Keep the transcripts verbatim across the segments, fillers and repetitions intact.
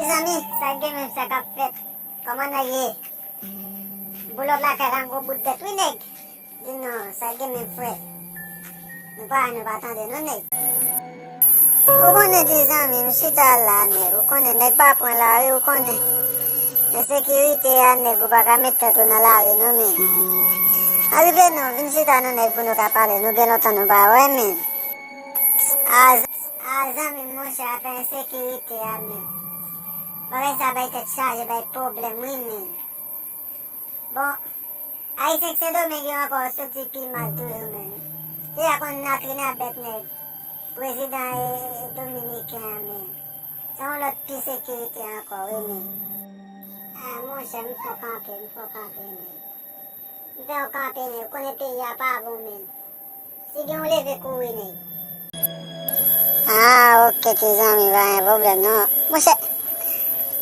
Mezanmi, sa gen menm sa k ap fèt? Kòman nèg ye? Boulòt lakay la, yon gwo bout tèt wi nèg. Di non, sa gen menm frè? Nou pa wè, nou pa tande non nèg. Ou konnen ti zanmi m chita la nèg, ou konnen nèg pa pran lari, ou konnen. Ensekirite a nèg, ou pa ka met tèt ou nan lari non men. Arive non, vin chita non nèg pou nou ka pale, nou gen lontan nou pa wè men. A, a zanmi m monchè, afè ensekirite a men. Bagay sa bay tèt chaje, bay pwoblèm wi men. Bon, Ayisyen k Sendomeng yo ankò soti pi mal toujou menm. Deja konn natrina bèt nèg prezidan e, e dominiken an menm. Se yon lòt pi sekirite ankò wi menm. A monchè, m fò kanpe, m fò kanpe menm. M fè yon kanpe menm, konnen peyi a pa bon menm. Si gen yon leve kouri nèg. Ah, ok, ti zanmi, pa gen pwoblèm non. Monchè,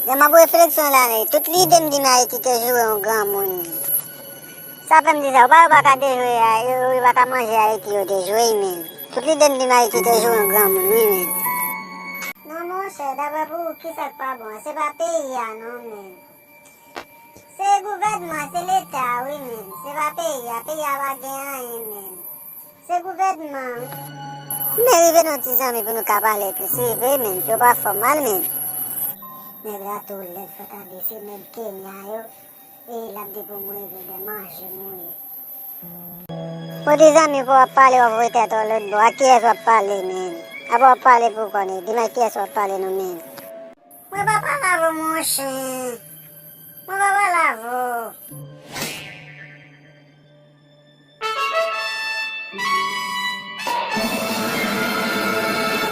lè m ap refleksyon la, nèg, tout lide m di m Ayiti te joure yon granmoun. Sa fè m di sa, ou pa, yo pa ka dejwe, yo, yo pa ka manje Ayiti, yo dejwe, men. Tout lide m di m Ayiti te joure yon granmoun, wi, men. Non, monchè, daprè pou ou, kisa k pa bon? Se pa peyi a, non, men. Se gouvènman, se leta, wi, men. Se pa peyi a, peyi a pa gen anyen, men. Se gouvènman. Men rive non ti zanmi pou nou ka pale plis rive men, yo pa fò mal men. Nèg la tou lèd fò ta di se nèg Kenya yo. E l ap di pou m rive de manje m wi. Bon ti zanmi pou w ap pale w ap voye tèt ou lòt bò, ak kiyès w ap pale men? Apa w ap pale pou kò nèg, di m ak kiyès w ap pale non men. Mwen pa pale avè w monchè. Mwen pa pale avè w.